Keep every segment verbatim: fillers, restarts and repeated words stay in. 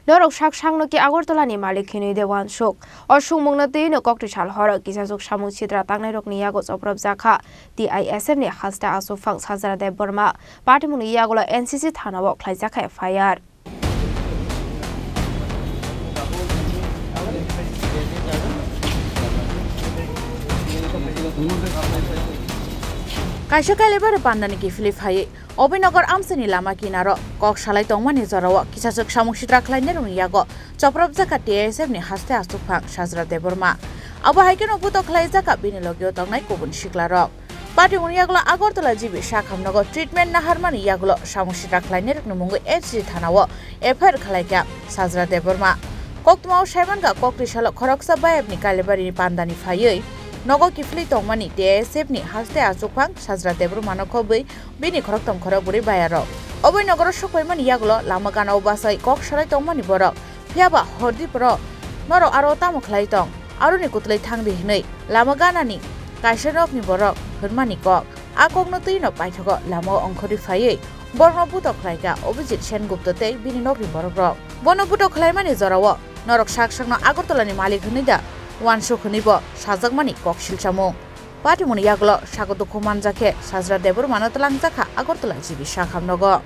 Norok sak sakno ki Agartala ni malik hinwi de uansuk. O sungmungno twiwi no koktwi sal horo kisachuk samung sitra tangnairokni yago chopropjak kha T I S F ni haste achukphang Sajra Debbarma. Patimungni yagulo N C C thana o khlaijak kha F I R. Kaisa Kailabari pandani kiphilwi phaiwi Obinagar amchaini lama kinaro kok salai tongmani jorao kisachuk samung sitra khlainairokni yago chopropjak kha T I S F ni haste achukphang Sajra Debbarma. Abo hai kheno buto khlaijak kha bini logio tongnai kubun siklarok. Patimungni yagulo Agartala G B sakhamnogo treatment naharmani yagulo samung sitra khlainairokni mungwi N C C thana o F I R khlaikha Sajra Debbarma. Koktwmao saimankha koktwi salo khoroksa bayapni Kailabari pandani phaiwi nogo kiphilwi tongmani T I S F ni haste achukphang Sajra Debbarmano khobwi bini khorokthom khorokbrwi bayarok. Oboi nogoro sokpaimani yagulo lama ganao bachai kok salai tongmani borok. Phiyaba hordi borok, "Norok aro tamo khlai tong? Aroni kwtwlwi thangdi," hwnwi lama ganani kaisa nokni borok hwnmani kok. A kokno twino paithago lamao ongkhorwi phaiwi borokno butok khlaikha Abhijit Sengupta tei bini nokni borokrok. Bono butok khlaimani jorao norok sak sakno Agartalani malik hwnwi da uansuk hwnwibo sajakmani kok silchamung. Patimungni yagulo sago dukhu manjak khe Sajra Debbarmano twlangjak kha Agartala G B sakhamnogo.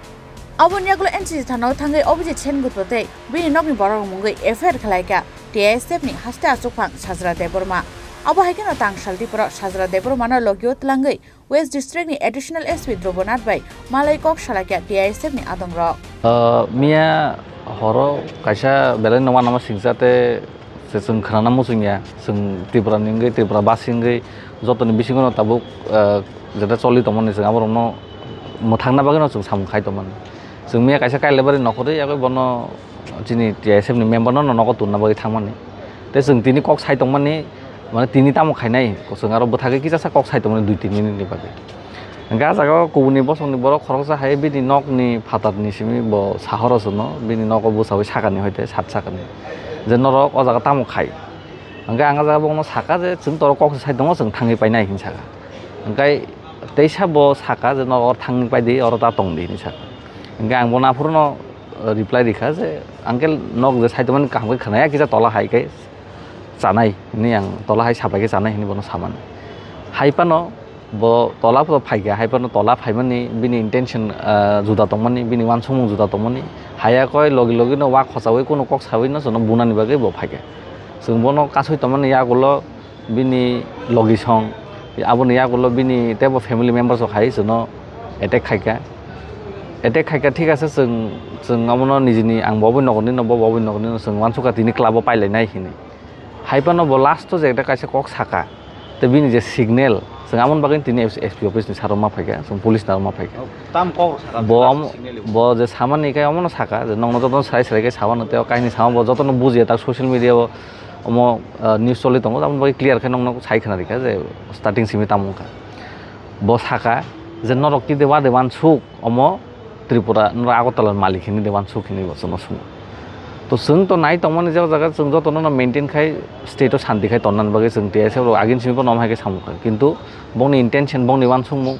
Aboni yagulo N C C thanao thangwi Abhijit Sengupta tei bini nokni borok mungwi F I R khlaikha T I S F ni haste achukphang Sajra Debbarma. Abo hai kheno tang sal Tripura Sajra Debbarmano logio twlangwi West District ni Additional S P Dhruvonath bai malai kok salaikha T I S F ni adongrok. Ah, miya horo kaisa belai no uanama singsa te se chwng khwnana muchungya, chwng Tripura ni wngwi, Tripura basi wngwi jotoni bisingo no tabuk, ah, jeta choli tongmani chwng aborokno mwthangna bagwi no chwng samung khai tongmani. Chwng miya kaisa Kailabari nokhorwi yagwi bono chini T I S F ni member no nogo tonna bagwi thangmani. Tei chwng tini kok sai tongmani, mane tini tamo khainai, chwng aro bwthagwi kisasa kok sai tongmani dui tin minute ni bagwi. Hwnkhe ah jaga o kubuni bosongni borok khoroksa hai bini nokni phatarni simi bo sahoro chwngno, bini nogo bwchaui sakani hoite sat sakani je norok o jaga tamo khai. Hwnkhe ang ah jaga bono saka je chwng toro kok sai tongo, chwng thangwi painai hinwi saka. Hwnkhe teisa bo saka je norok oro thangwi paidi, oro ta tongdi hinwi saka. Hwnkhe ang bono aphuruno reply rikha je, "Uncle, nok je sai tongmani kaham khe khwnaya, kisa tola hai khe chanai," hinwi ang tola hai sapai khe chanai hinwi bono samani. Hai phano bo tola pho phaikha, hai phano tola phaimani bini intention, ah, juda tongmani, bini uansukmung juda tongmani. Haya koi logi logi no wak khochaui kuno kok saui no chwngno bunani bagwi bo phaikha. Chwng bono kasui tongmani yagulo bini logi song, aboni yagulo bini teibo family members rok hai chwngno attack khaikha. Attack khaikha, thik ase, chwng, chwng abono nijini, ang bo aboni nogorni no, bo aboni nogorni no, chwng uansukha tini club o pailainai hinwi. Hai phano bo last o je ekta kaisa kok saka, tei bini je signal, chwng amoni bagwi tini S P office ni saro ma phaikha, chwng police ni aro ma phaikha. Oh, tam kok saka, Bo last amo, signal bo je samani khe omono saka, je nokno jotono serai serai khe samano, tei o kahini sama bo jotono bujiya, tak social media o omo, ah, news choli tongo, aboni bagwi clear khe nokno sai khna rikha je starting simi tamo wngkha. Bo saka je norok tide wade uansuk omo Tripura, norok Agartala ni malik hinwi de uansuk hinwi bo chwngno swngo. To chwng to nai tongmani je o jaga chwng jotono no maintain khai state o shanti khai tonnani bagwi chwng T S F rok agini simi bono omo hai khe samung kha. Kintu bongni intention, bongni uansukmung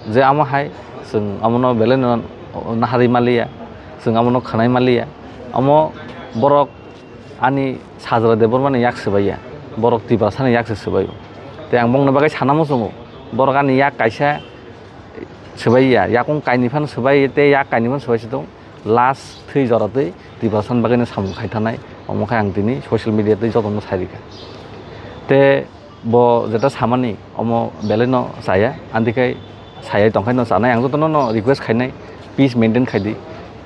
je amo hai chwng amono belai no naharwi maliya, chwng amono khwnai maliya. Omo borok ani Sajra Debbarmani yak swbaiya, borok Tiprasani yak se swbaio. Tei ang bongni bagwi sana muchungo, borok ani yak kaisa swbaiya, yakung kainwi phano swbai tei yak kainwi phano swbai se tong. Last thwi jora twi Tiprasani bagwi no samung khai thanai, omo khai ang tini social media twi jotono sai rikha. Tei bo jeta samani omo belai no chaya, antikhai sayai tongkhai no chanai, ang jotono no request khainai, peace maintain khaidi.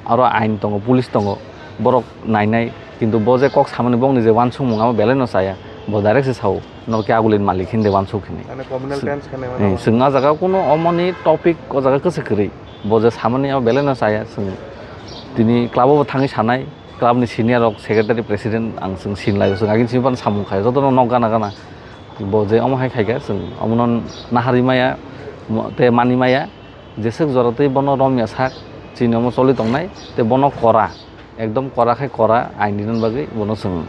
Aro ain tongo, police tongo, borok nainai, kintu bo je kok samani bongni je uansukmung amo belai no chaya, bo direct se sao, norok khe agulini malik hinwi de uansuk hinwi. Mane communal terms khe naima Eh, nangma. Chwng ah jaga kuno omoni topic o jaga kwchwk kwrwi, bo je samani amo belai no chaya, chwng tini club o bo thangwi sanai, club ni senior rok, secretary, president ang chwng sinlai, chwng agini simi phano samung khai, jotono nok gana gana. Bo je omo hai khaikha, chwng omono naharwi maya, mo-, tei manwi maya, jeswk jora twi bono romya sak, chini omo choli tongnai, tei bono kora, ekdom kora khai kora ain dinani bagwi bono chwng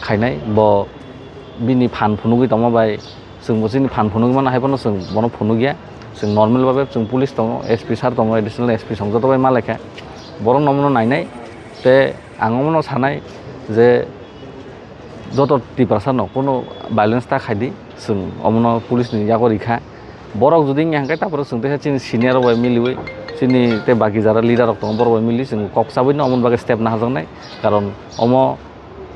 khainai. Bo bini phan phunugwi tongma bai, chwng bo chini phan phunugwi mano, hai phano chwng bono phunukya. Chwng normal babe chwng police tongo, S P sir tongo, additional S P song joto bai malaikha. Borok no omono nainai, tei ang omono sanai je joto Tiprasa no kuno violence ta khaidi, chwng omono police ni yago rikha. Borok jodi wngya hwnkhe, tapore chwng teisa chini senior rok bai miliwi, chini tei baki jara leader rok tongo, borok bai mili chwng kok chabwi no omo bagwi step naharjaknai. Karon omo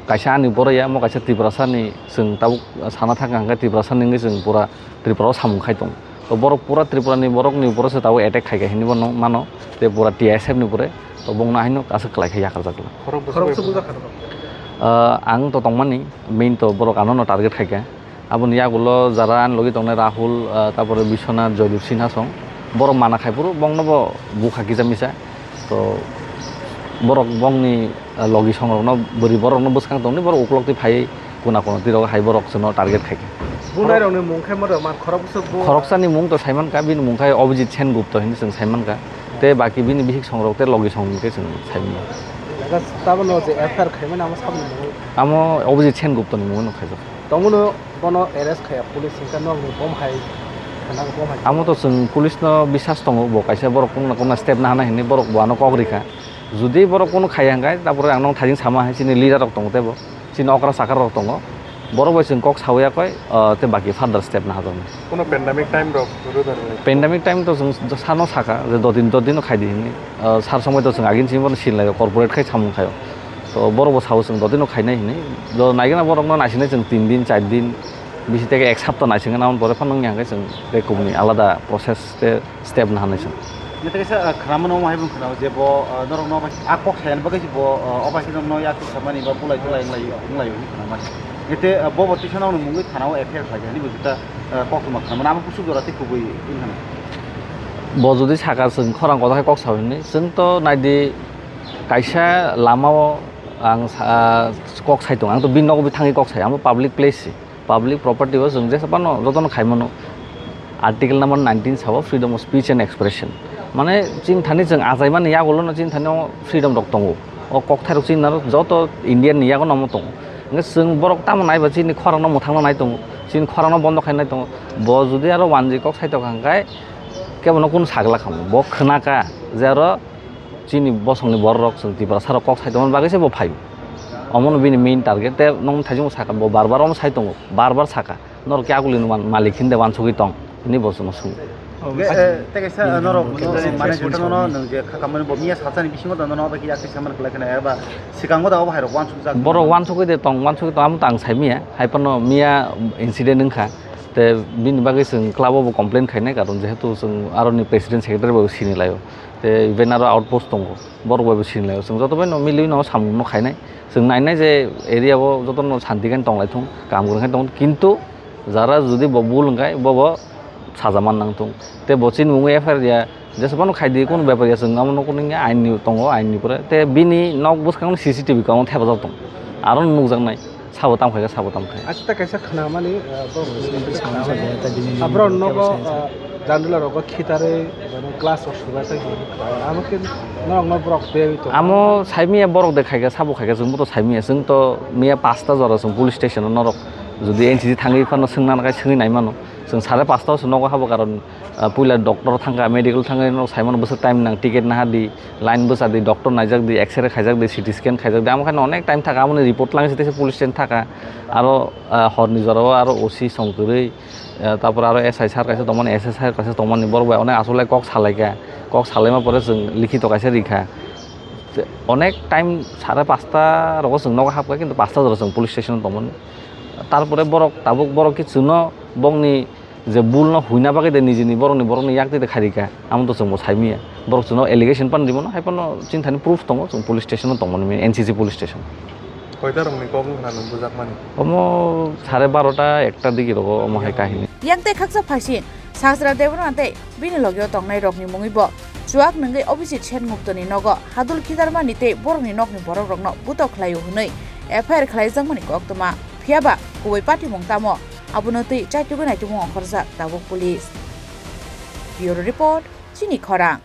kaisa ani borok ya, omo kaisa Tiprasa ni, chwng tabuk sana thangkha hwnkhe Tiprasa ni wngwi chwng pura Tripura o samung khai tongo. To borok pura Tripura ni borok ni upor se tabuk attack khaikha hinwi bono mano, tei pura T S F ni upore, to bongno haino aswk kwlai khe yakarjak glak. Khorok bwswk bujak kha. Ah, ang to tongmani, main to borok ano no target khaikha. Aboni yagulo jara ani logi tongnai Rahul, ah, tapore Biswanath, Joydeep Sinha song. Borok mana khai phuru bongno bo bukha kisa misa. To borok bongni, ah, logi songrokno, bwrwi borokno bwskang tongni borok uklok twi phai kuna kuna twi rok hai borok chwngno target khai kha. Bunai rokni mung khai moro man khorok bwswk bo. Khoroksani mung to saiman kha, bini mung khai Abhijit Sengupta hinwi chwng saiman kha. Tei baki bini bihik songrok tei logi song hinwi chwng saiman kha. Tabano je F I R khaimani amo sabni mung. Amo Abhijit Sengupta ni mung no khaijak. Tongmano bono arrest khaya police hingka nokni bom hai khana bom hai. Amo to chwng police no bisas tongo, bo kaisa borok kumna kumna step nahana hinwi borok bo ano kok rikha. Jodi borok kunu khaya hwnkhe, tapore ang nong thajing sama hai chini leader rok tongo tebo, chini okra sakar rok tongo. Borok bai chwng kok sawi yakoi, ah, tei baki further step naharjaknai. Kuno pandemic time rok rwdar. Pandemic time to chwng sano sakha je dodin dodin no khaidi hinwi. Ah, sar somoi to chwng agin chini bono sinlai corporate khai samung khaio. To borok bo sao chwng dodino khainai hinwi. Do naigena borokno naisinai chwng tin din, char din, bisi tei ek sapta naisingna, aboni pore phano wngya hwnkhe chwng tei kubuni alada process tei step naharnai chwng. Nete kaisa, ah, khwnamano omo hai bwkhwnao je bo, ah, norokno bai a kok sayani bagwi bo, ah, obai khe norokno yakti samani ba bulai tulai wnglaio, wnglaio hinwi khwnamani. Nete, ah, bo bo tisa norokni mungwi thanao F I R khlaikha hinwi bo juta, ah, koktwma khwnamani. Amo kuchuk jora tei kubui wngkha na. Bo jodi saka chwng khorang kotor khe kok sao hinwi, chwng to naidi kaisa lamao ang sa-, kok sai tongo, ang to bini nogo thangwi kok sai, amo public place se, public property o chwng jesa phano jotono khai mano. Article number nineteen sao freedom of speech and expression, mane chini thani chwng achaimani yagulono chini thani o freedom rok tongo, o kokthairok chini naro joto India ni yagono omo tongo. Hwnkhe chwng borok tamo naiba chini khorang no mwthangno nai tongo, chini khorang no bondo khai nai tongo. Bo jodi aro wanjwi kok sai tongkha hwnkhe kebono kunu sagla khamu, bo khwnaka je aro chini bosongni bororok chwng Tiprasarok kok sai tongmani bagwi se bo phaio. Omono bini main target. Tei nong thaisingbo saka, bo bar bar omo sai tongo, bar bar saka, "Norok khe agulini man-, malik hinde uansugwi tong," hwnwi bo chwngno swngo. Ge, eh, tei kaisa, eh, norok, mane, jotto nono nwng je kha kamani bo miya salsani bisingo da nono bai khe yakti samani kwlai khna eba swkango da obo hai rok uansukjak. Borok uansugwi de tong, uansugwi tong, amo tang sai miya, hai phano miya incident wngkha, tei bini bagwi chwng club o bo complain khainai, karon jehetu chwng aroni president secretary bo sini laio. Tei even aro outpost tongo, borok bai bo sini laio. Chwng joto bai no milwi no samung no khainai. Chwng nainai je area o joto no santi khe tong lai thung, kaham kwrwng khe tong, kintu jara jodi bo bul wngkha, bo bo saja man nang thung. Tei bo chini mungwi F I R ya, jesa phano khai di, kunu bepar ya, chwng amo no kunu wngya ain ni tongo, ain ni pore. Tei bini nok bwskango C C T V kwbangma thepajak tong, aro no nukjak nai. Sabo tam khaikha, sabo tam khaikha. Acha, ta kaisa khnamani, ah, borok ni kaisa khnamani. Aborok nogo, ah, jandula rogo khitarwi, mane glass rok subai tei abo khe norok no borok tei to. Amo saimiya borok de khaikha, sabo khaikha, chwng bo to saimiya, chwng to miya pasta jora chwng police station o norok jodi N C C thangwi phano swngna nakhai swngwi nai mano. Chwng sare pasta o se nogo habo, karon ah, puila doctor thangkha, medical thangkha, norok saimano bwswk time nang, ticket naha di, line bwsa di, doctor naijak di, X-ray khaijak di, C T scan khaijak di, amo khe onek time thaka, amoni report lang se teisa police station thaka, aro, ah, horni jorao aro O C song kwrwi, ah, tapor aro S I sir kaisa tongmani, S S sir kaisa tongmani, borok bai onek asolai kok salaikha, kok salaima pore chwng likhito kaisa rikha. Te onek time sare pasta rogo chwng nogo hapkha, kintu pasta jora chwng police station o tongmani. Tarpore borok tabuk borok khe chwngno bongni je bul no huina bagwi de nijini borokni, borokni yak twi de kharika, amo to chwngbo saimiya. Borok chwngno allegation pan rimo no, hai phano chini thani proof tongo, chwng police station o tongmani, N C C police station. Koita rokni kok wngkha nang bujakmani? Omo sare barota ekta digi rogo omo hai kahini. Yang tei khaksa phaisin, Sajra Debrana tei bini logio tongnai rokni mungwi bo chuak nungwi Abhijit Sengupta ni nogo hadul khitarmani tei borokni nokni borok rokno butok khlaio hwnwi F I R khlaijakmani koktwma. Phiyaba kubui patimung tamo? Abono twi chaitugwi naitugmung ongkhorjak tabuk police. Bureau Report, Chini Khorang.